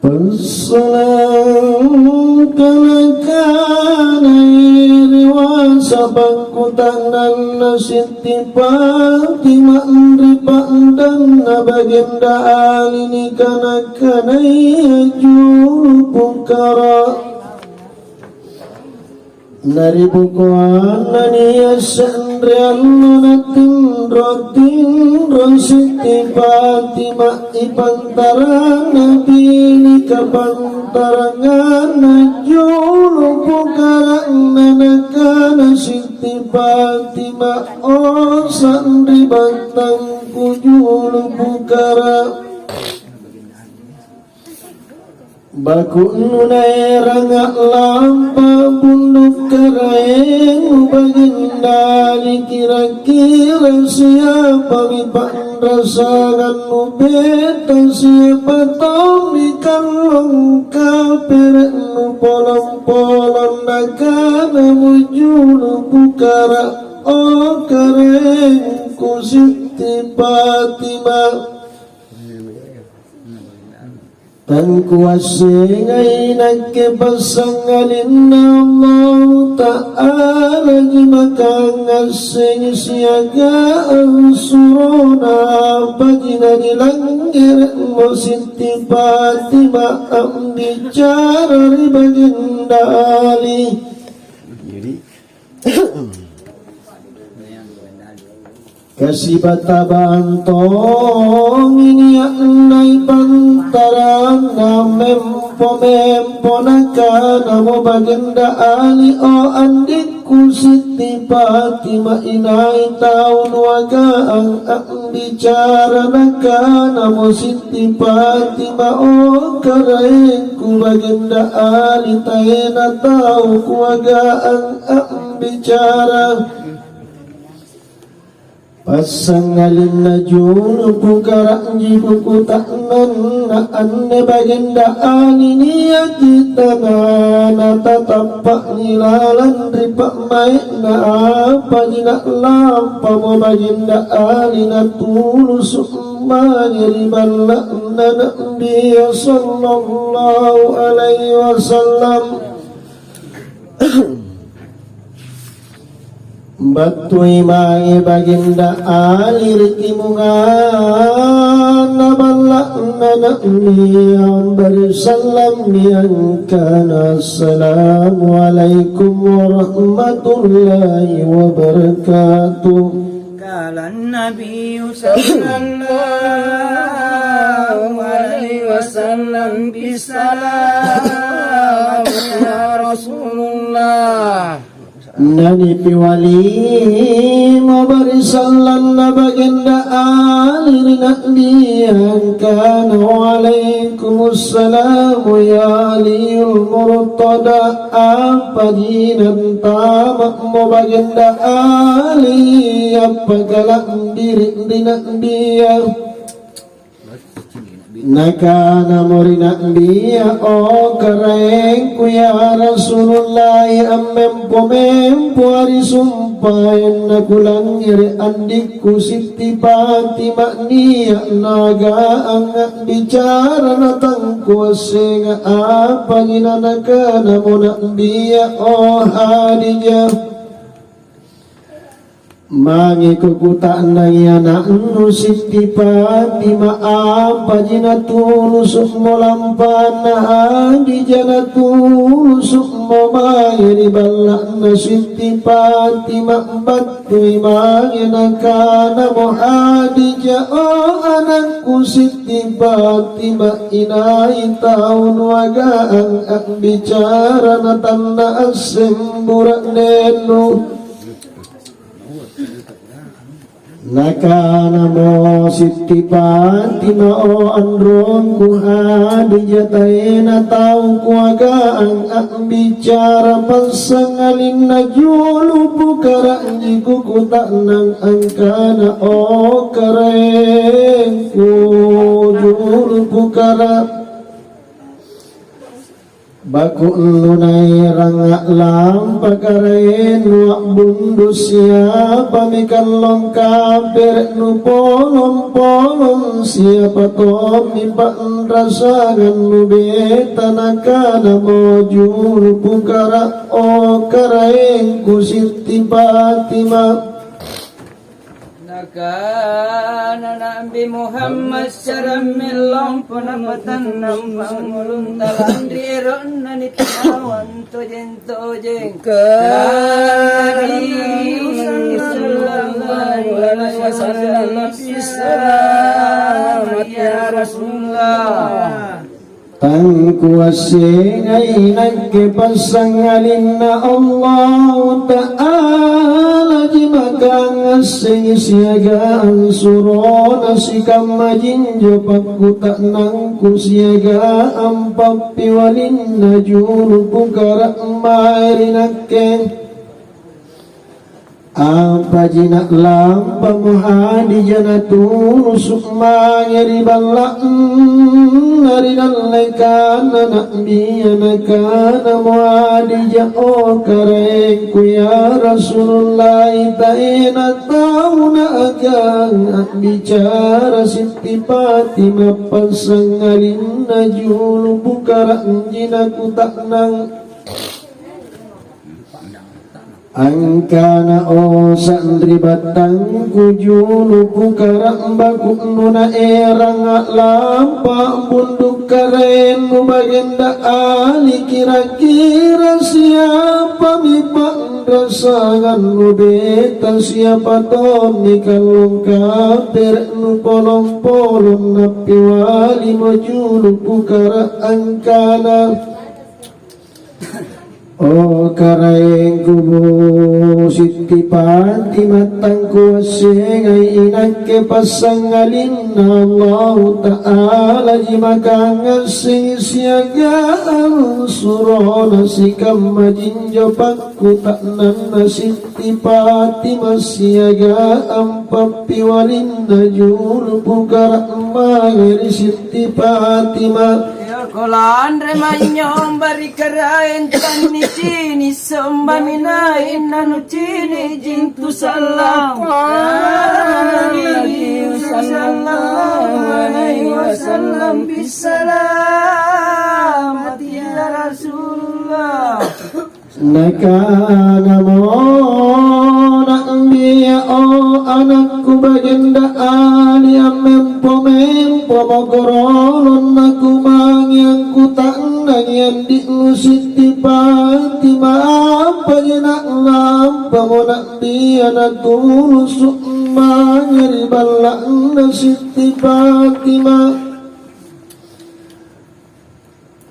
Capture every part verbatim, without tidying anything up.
Passalang kana-kanai ri wasa pakkuta'nanna Sitti Fatima ri pa'danna Bagenda Ali nikana-kanaya julu pukara. Na ri bokoanna nia' se're allo natinro-tinro Sitti Fatima i pantaranna bini kapantaranganna julu pukara'na. Nakana Sitti Fatima, "O sanribattangku julu pukara', baku'nu naeranga' lampa pundu' karaennu Bagenda Ali, kira-kira siapami panrasangannu beta, siapa tommi kallong kapere'nu polong-polong?" Nakanamo julu pukara', "O karaengku Sitti Fatima, tangkuassengai nakke passangalinna Allahu Ta'alaji maka angngassengi siagang surona apaji nanilangngere'mo Sitti Fatima a'bicara ri Bagenda Ali." Kasipatabang tongi nia'na i pantaranna mempo-mempo. Nakanamo Bagenda Ali, "O andikku Sitti Fatima, inai tau nuagaang a'bicara?" Nakanamo Sitti Fatima, "O karaengku Bagenda Ali, taena tau kuagaang a'bicara." Passangalinna julu pukara'ji kukuta'nanna anne Bagenda Ali niaki tanana tatappa'ni lalang ri pa'mai'na. Apaji na'lampamo Bagenda Ali natulusu' mange ri balla'na Na'bia sallallahu alaihi wasallam. Battui mange Baginda Ali ri timunganna balla'na Na'bia ambari sallammi angkana, "Assalamualaikum warahmatullahi wabarakatuh." قال النبي صلى الله عليه وسلم بالسلام يا رسول الله. Nanipiwalimo barisallanna Baginda Ali ri Na'bia angkana, "Waalaikumsalam ya Aliyul Murtada, apaji nantama'mo Baginda Ali appakala'biri' ri Na'bia?" Nakanamo ri Na'bia, "O Karaengku, ya Rasulullah, ammempo-mempoa ri sumpaeng nakulangngere' andikku Sitti Fatima nia' nagaang a'bicara natangkuassenga apaji nanakanamo Na'bia, o Khadijah." Mangeko kuta'nangi ana'nu Sitti Fatima, apaji natulusu'mo lampanna Khadijah, natulusu'mo mae ri balla'na Sitti Fatima. Battui mange nakanamo Khadijah, "O anakku Sitti Fatima, inai tau nuagaang a'bicara natanna asseng bura'nenu?" Nakanamo Sitti Fatima, "O anrongku Khadijah, taena tau kuagaang a'bicara, passangalinna julu pukara'ji kukuta'nang angkana, o Karaengku, julu pukara'." Baku'nu naerang a'lampa karaennu a'bundu, siapami kallong kapere'nu polong-polong, siapa tommi pa'rasangannu beta, nakanamo julu pukara', o karaengku Sitti Fatima. Nakana Nabi Muhammad, "Sarammeng lompo napatannang pangngulunta lanri ero'na nipinawang tojeng-tojeng." Kana Nabi sallallahu alaihi wasallam, "Bissalamat ya Rasulullah." Tangkuassengai nakke passangalinna Allahu Ta'alaji maka angngassengi siagang surona sikamma jinjo pakkuta'nangku siagang pappiwalinna julu pukara' mae ri nakke. Apaji na'lampamo Hadija naturusu' mange ri balla'na ri dallekanna Na'bia? Nakanamo Hadija, "O karaengku, ya Rasulullah, taena tau naakang a'bicara Sitti Fatima passangalinna julu pukara' anji nakuta'nang." Angkana, "O sanribattangku, julu pukara' baku'nu naerang a'lampa a'bundu' karaennu bagenda ali, kira-kira siapami pa'rasangannu beta, siapa tommi kallong kapere'nu polong-polong nappiwalimo julu pukara'?" Angkana, "O karaengku, Bu Sitti Fatima, tangkuassengai inakke passangalinna Allahu Ta'alaji maka angngassengi siagang surona sikamma jinjo pakkuta'nanna Sitti Fatima siagang pappiwalinna julu pukara' mange ri Sitti Fatima." Ko lanre manynyomba ri Karaeng tannicini', sombami nainna nucini' jintu sallang. Nabi sallallahu alaihi wasallam, "Bissalamati ya Rasulullah." Nakanamo Na'bia, "O anakku bagenda ali, ammempo-mempomo korolong nakumange angkuta'nangi andi'nu Sitti Fatima, apaji na'lampamo Na'bia naturusu' mange ri balla'na Sitti Fatima?"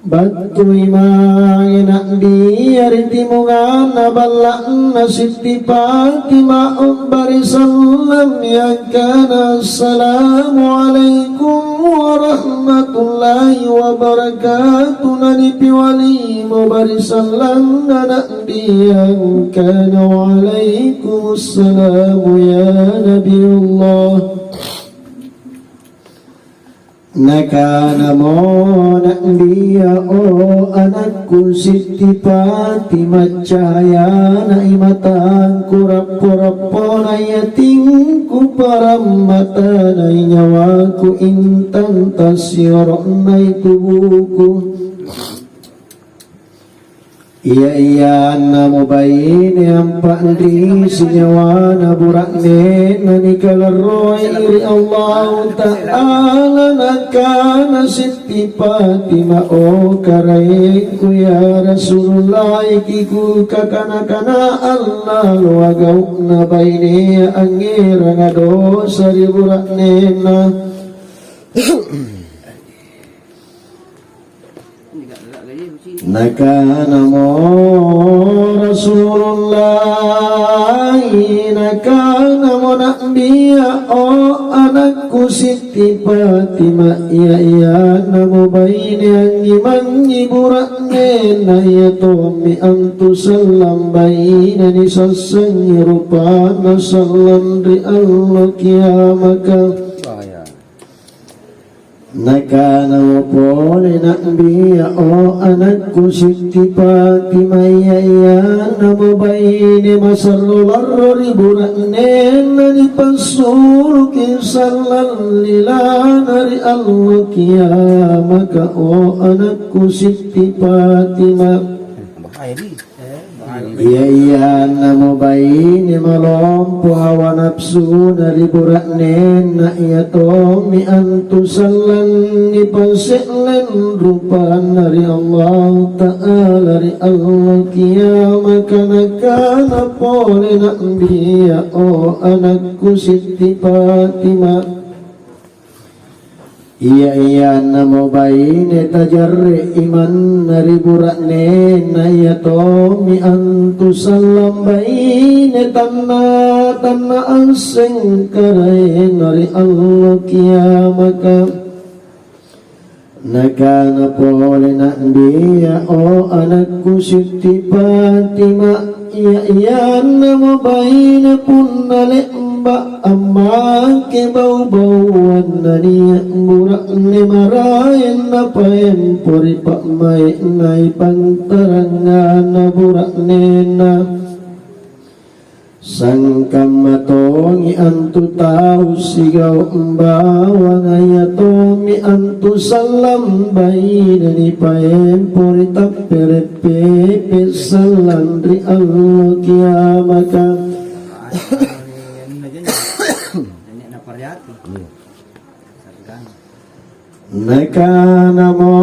Battui mange Na'bia ri timunganna balla'na Sitti Fatima, ubbari sallammi angkana, "Assalamualaikum warahmatullahi wabarakatuh." Nanipiwalimo bari sallanna Na'bia angkana, "Waalaikumsalam ya Nabiullah." Nakanamo Na'bia, "O anakku Sitti Fatima, cahayana imatangku, rappo-rappona iatingku, parammatana inyawaku, intanta sioro'na itubuku." Ia-iannamo baine ampa'risi nyawana bura'nenna nikalarroi ri Allahu Ta'ala, nakana Sitti Fatima, "O karaengku, ya Rasulullah, iki kukakana-kana allaloa gau'na bainea angngeranga dosa ri bura'nenna." Nakanamo Rasulullah, nakanamo Na'bia, "O anakku Sitti Fatima, ia-iannamo baine angngi-mangngi bura'nenna, ia tommi antu sallang baine nisassangi rupanna sallang ri allo kiamaka." Nakanamo pole Na'bia, "O anakku Sitti Fatima, ia-iannamo baine masarro larro ri bura'nenna nipassuroki sallang lilana ri allo kiamaka, o anakku Sitti Fatima." Ia-iannamo baine malompo hawa napsuna ri bura'nenna, ia tommi antu sallang nipasse'leng rupanna ri Allahu Ta'ala ri allo kiamaka. Nakana pole Na'bia, "O anakku Sitti Fatima, ia-iannamo baine tajarre' imanna ri bura'nenna, ia tommi antu sallang baine tanna-tanna asseng karaenna ri allo kiamaka." Nakana pole Na'bia, "O anakku Sitti Fatima, ia-iannamo baine punna le'ba' ammake bau-bauanna nia' bura'ne maraeng napaempo ri pa'mai'na pantaranganna bura'nenna. Sangkamma tongi antu tau sigau' bawanga, ia tommi antu sallang baine nipaempo ri tappere' pepe' sallang ri allo kiamaka." Nakanamo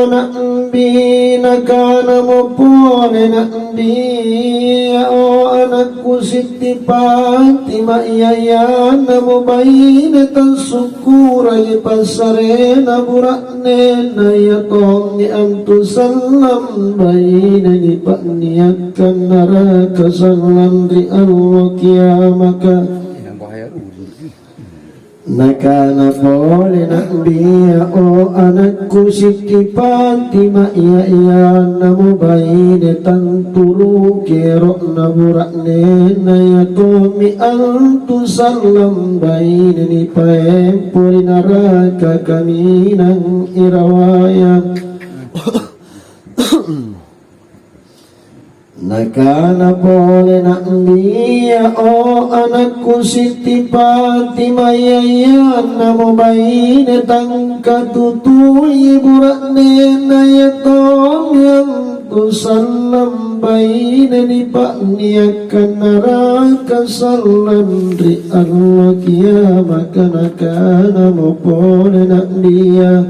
Na'bi, nakanamo pole Na'bia, "O anakku Sitti Fatima, ia-iannamo baine tassukkurangi passarena bura'nenna, ia tommi antu sallang baine nipa'niakkang naraka sallang ri allo kiamaka." Nakana pole Na'bia, "O anakku Sitti Fatima, ia-iannamo baine tanturuki ero'na bura'nenna, ia tommi antu sallang baine nipaempo ri naraka kaminang irawaya." Nakana pole Na'bia, "O anakku Sitti Fatima, ia-iannamo baine tangkatutui bura'nenna, ia tommi antu sallang baine nipa'niakkang naraka sallang ri allo kiamaka." Nakanamo pole Na'bia,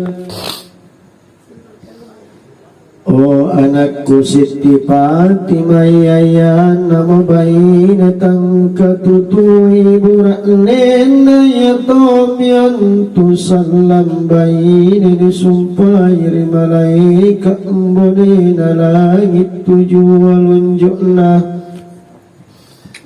"O anakku Sitti Fatima, ia-iannamo baine tangkatutui bura'nenna, ia tommi antu sallang baine nisumpai ri malaeka' bonena langi' tujua lonjo'na."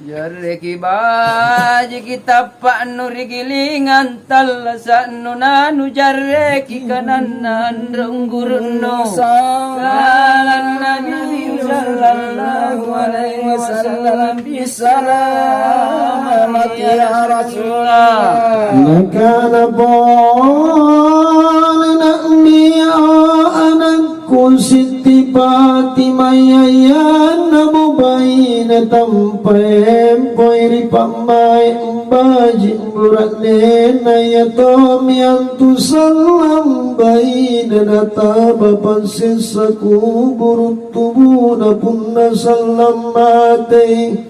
Jarreki bajiki tappa'nu ri gilingang tallasa'nu, nanujarreki kananna anrong gurunnu. Salanna Nabi sallallahu alaihi wasallam, "Bissalamati ya Rasulullah." Nakana pole Na'bia, "O anakku Sitti Fatima, ia-iannamo baine tampaempoi ri pa'mai' baji' bura'nenna, ia tommi antu sallang baine nataba passessa kuburu' tubuna punna sallang matei."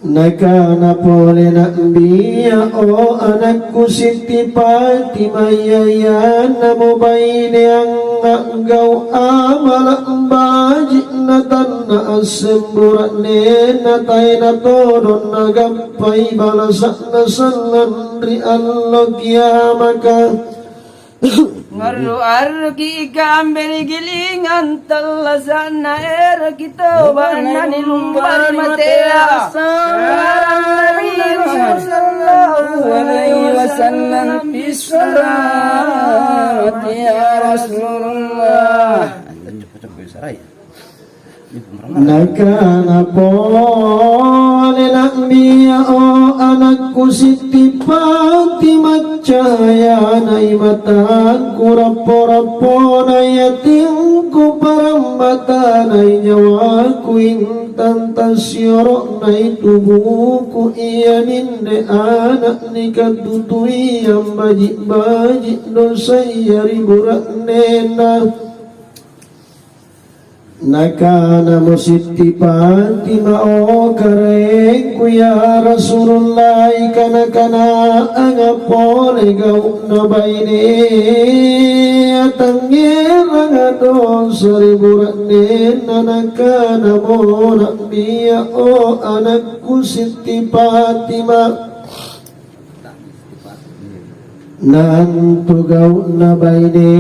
Nakana pole Na'bia, "O anakku Sitti Fatima, ia-iannamo baine angnga'gau' amala' baji' natanna asseng bura'nenna, taena todong nagappai balasa'na sallang ri allo kiamaka." Ngarru-arruki ikambe ri gilingang tallasa'na, eroki toba' nanilumbari matea. Sallallahu alaihi wasallam, "Bissalamati ya Rasulullah." Nakana pole Na'bia, "O Ku Sitti Fatima, cahayanai matangku, rappo-rappona atingku, parambatanai nyawaku, intang tassioro'nai tubuku, iaminne ana' nikatutuiang baji'-baji' dosaya ri bura'nenna. Nakanamo Sitti Fatima, "O karaengku, ya Rasulullah, ikana-kanaanga pole gau'na bainea tangngeranga dosa ri bura'nenna?" Nakanamo Na'bia, "O anakku Sitti Fatima, na antu gau'na baine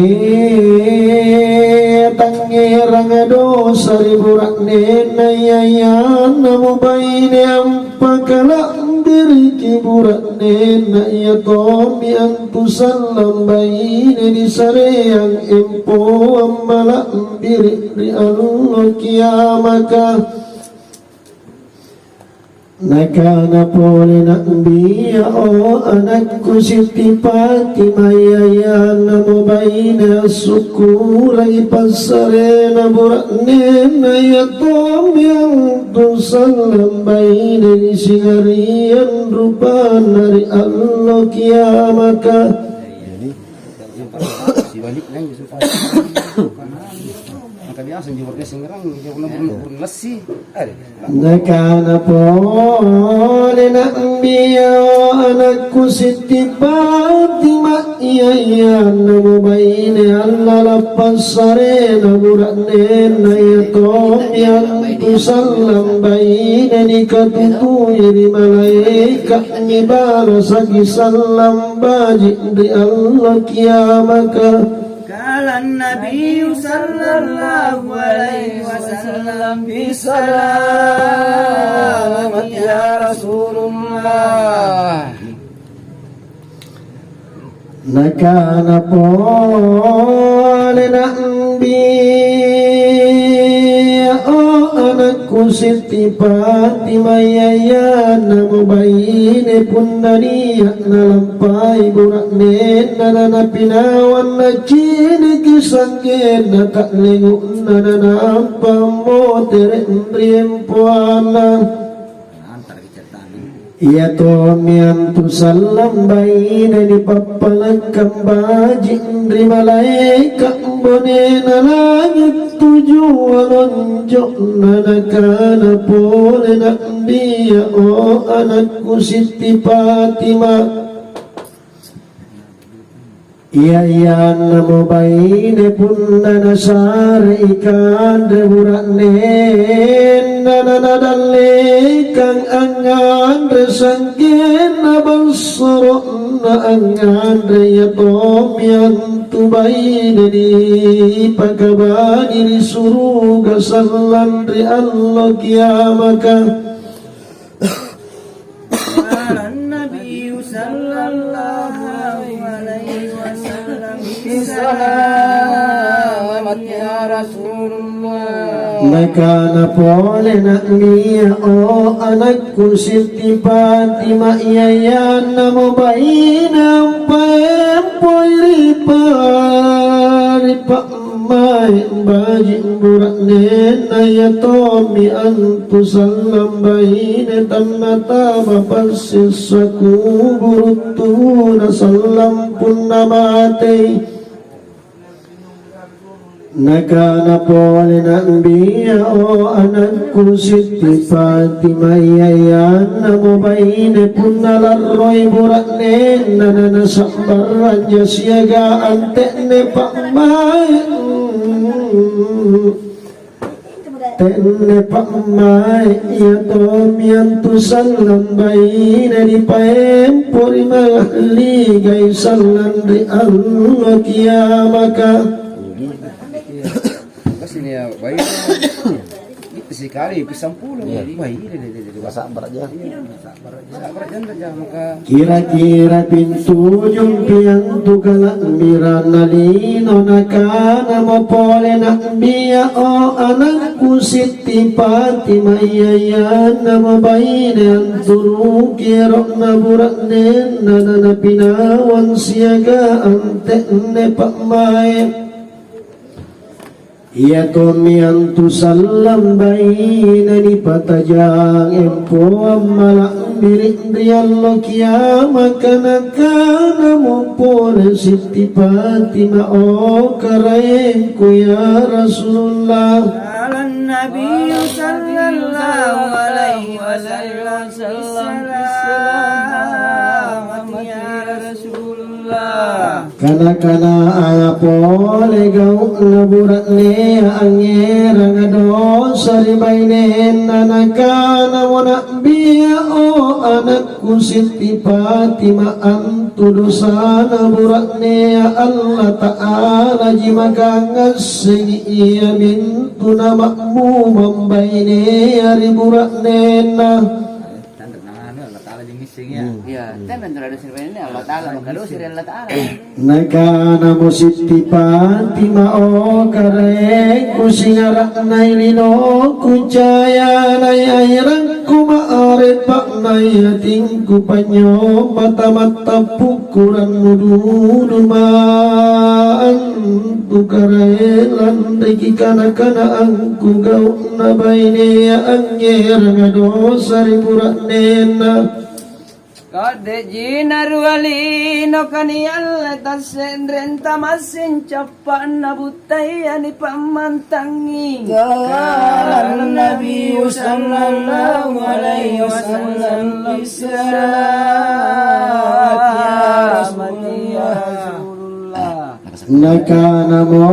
tangngeranga dosa ri bura'nenna, iaiannamo baine ampakala'biriki bura'nenna, ia tommi antu sallang baine nisareang empoang mala'biri' ri allo kiamaka." Nakana pole Na'bia, "O anakku Sitti Fatima, iaiannamo baine assukkuraki passarena bura'nenna, ia tommi antu sallang baine nisingariang rupanna ri allo kiamaka." Sibaliknya, gitu. Maka biasa, jawabnya sengerang, jawabnya burung, burung lessi. Ada. Nakana pole Na'bia, "O anakku Sitti Fatima, iaiannamo baine allala' passarena bura'nenna, ia tommi antu sallang baine nikatutui ri malaeka' nibalasaki sallang baji' ri allo kiamaka." قال النبي صلى الله عليه وسلم: "بسلامة يا رسول الله." Nakana pole Na'bia, "O anakku Sitti Fatima, iaiannamo baine punna nia' nalampai bura'nenna nanapinawang naciniki sa'genna ta'lengu'na nanampa ammotere' ri empoanna." Ia tommi antu sallang baine nipappalakkang baji' ri malaeka' bonena langi' tujua lonjo'na. Nakana pole Na'bia, "O anakku Sitti Fatima, iaiannamo baine punna nasarei kanre bura'nenna nanadallekang angnganre sa'genna bassoro'na angnganre, ia tommi antu baine nipakabaji' ri suruga sallang ri allo kiamaka." قال النبي صلى الله عليه وسلم: بسلامة يا رسول الله. Nakana pole Na'bia, "O anakku Sitti Fatima, iaiannamo baine ampaempoi ri pa-, ri pa-, mae baji' bura'nenna, ia tommi antu sallang baine tannataba passessa kuburu' tuna sallang punna matei." Nakana pole Na'bia, "O anakku Sitti Fatima, iaiannamo baine punna larroi bura'nenna nanasa'barranja siaga ante'ne pa'mai', te'ne pa'mai', ia tommi antu sallang baine nipaempo ri mahalligai sallang ri allo kiamaka." Kasih nih ya, baik. Itu Sikali, pi sampulo. Iya. Wah, iya, deh, deh, deh, deh. Masa berat ya? Iya, masa berat ya. Masa berat ya, maka. Kira-kira pintujung piantu kala'birang nalino nakanamo pole Na'bia, "O anakku Sitti Fatima, iya-iannamo baine anturuki ero'na bura'nenna nanapinawang siaga ante'ne pa'mai." Iatommi antu sallang baine nipatajang empoang mala'biri' ri allo kiamaka, nakanamo pole Sitti Fatima, "O karaengku, ya Rasulullah." Qala Nabi sallallahu alaihi wasallam, "Bissalamati ya Rasulullah." Kana-kana pole gau'na bura'nea angngeranga dosa ri bainenna, nakanamo Na'bia, "O anakku Sitti Fatima, antu dosana bura'nea Allata'alaji maka angngassengi, iamintu nama'mumang bainea ri bura'nenna." Tanre na anu, Allata'alaji ngisseng ya. Hmm. Iya, tena antu ada sirbainenna Allata'ala, maka dosa ri Allata'ala. Nakanamo Sitti Fatima, "O karaengku, singara'nai linoku, cayanai airangku, ma'rifa'nai atingku, panynyomba tamattappu'ku, rannududu maang." Tu karaeng lanreki kana-kanaangku gau'na bainea angngeranga dosa ri bura'nenna. Ka'de'ji narua lino kanialle tasse'renta massing cappa'na buttaya nipammantangi. Qala Nabiyyu sallallahu alaihi wasallam, "Bissalati ya Rasulullah." Nakanamo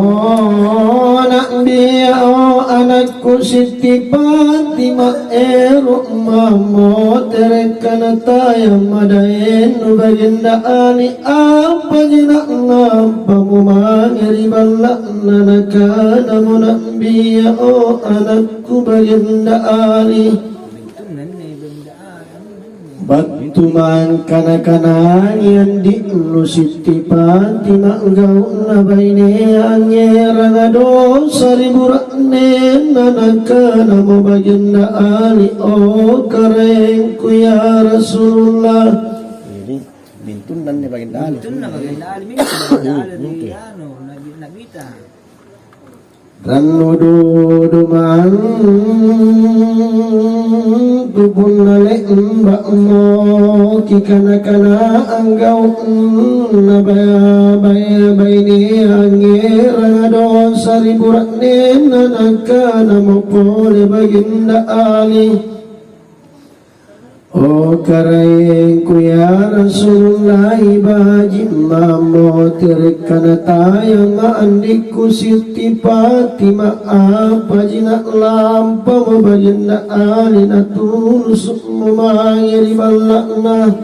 Na'bia, "O anakku Sitti Fatima, ero' mammotere' kana tayang madaennu Baginda Ali, apaji na'lampamo mange ri balla'na?" Nakanamo Na'bia, "O anakku Baginda Ali." Battu mangkana-kanangi andi'nu Sitti Fatima gau'na bainea angngeranga dosa ri bura'nenna, nakanamo Baginda Ali, "O karaengku ya Rasulullah." Jadi, mintunna anne Baginda Ali. Mintunna Baginda Ali, mintu Baginda Ali ri anu, Nabi, Nabita. Rannu dudu mantu punna le'ba'moki kana-kana anggau'na baya-, baya-, bainea angngeranga dosa ri bura'nenna, nakanamo pole Baginda Ali. O karaengku ya Rasulullah, baji' mammotere' kana tayang ma andi'ku Sitti Fatima, apaji na'lampamo Baginda Ali natulusu'mo mange ri balla'na.